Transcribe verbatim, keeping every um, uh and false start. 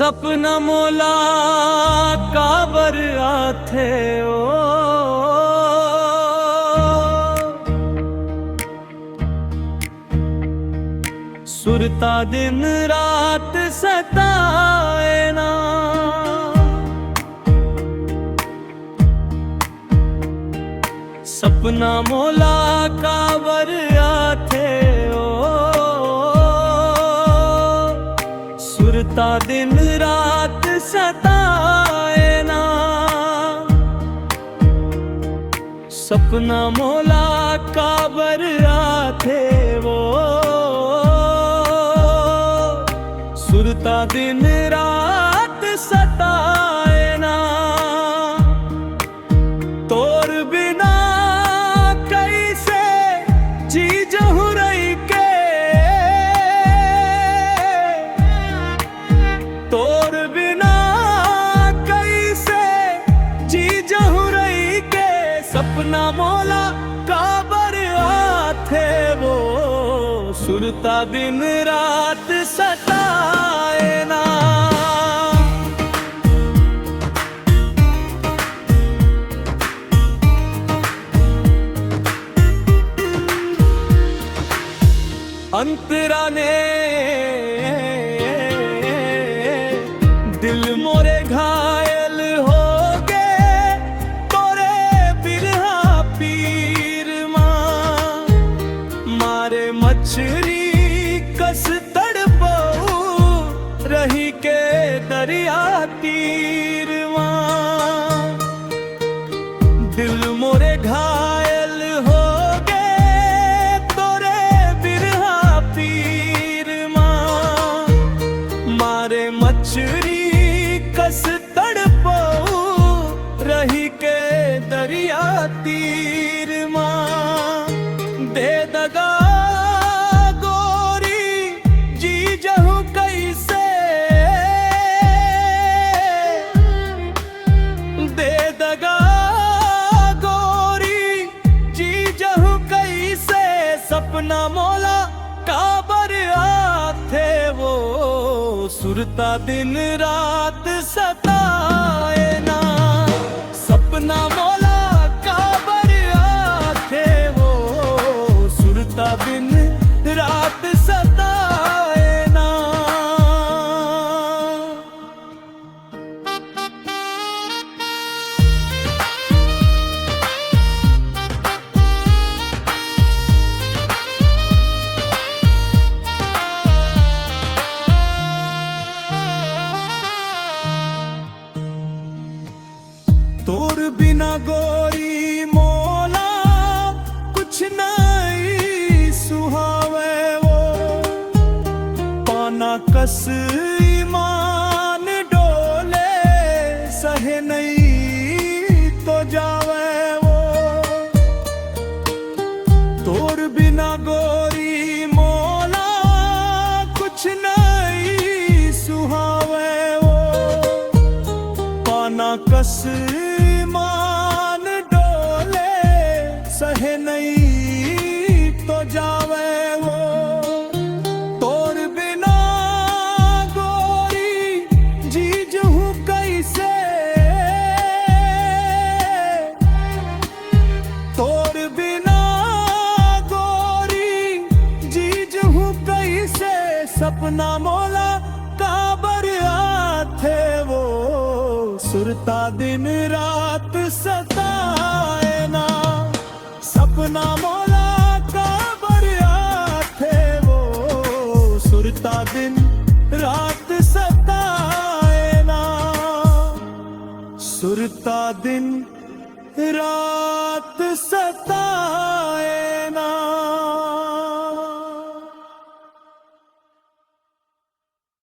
सपना मोला काबर आथे ओ, सुरता दिन रात सताए ना। सपना मोला काबर आथे ओ, सुरता दिन रात सताए ना। सपना मोला काबर आथे ओ, सुरता दिन रात सताए ना। तोर बिना कइसे जी जहूँ रहि के, तोर बिना कइसे जी जहूँ रहि के। सपना मोला काबर आथे ओ, सुरता दिन रात सताए ना। अंतरा ने दिल मोरे घायल होगे तोरे बिरहा पीर मा। मारे मछरी कस तड़पऊ रहि के दरिया तीर मा। दिल मोरे घायल होगे तोरे बिरहा पीर मा। मारे मछरी कस तड़पऊ रहि के दरिया तीर मा। दे दगा गोरी जी जहूँ कइसे, दे दगा गोरी जी जहूँ कइसे। सपना मोला काबर आथे ओ, सुरता दिन रात सताए ना। सपना मोला काबर आथे ओ, सुरता दिन रात सताए ना। तोर बिना गोरी मोला कुछ नइ सुहावे ओ। पाना कस ईमान डोले, सहे नइ तो जावे ओ। तोर बिना गोरी मोला कुछ नइ सुहावे ओ। पाना कस ईमान डोले, सहे नइ तो जावे ओ। तोर बिना गोरी जी जहूँ कइसे, तोर बिना गोरी जी जहूँ कइसे। सपना मोला काबर आथे ओ, सुरता दिन रात सताए ना। सपना मोला काबर आथे ओ, सुरता दिन रात सताए ना। सुरता दिन रात सताए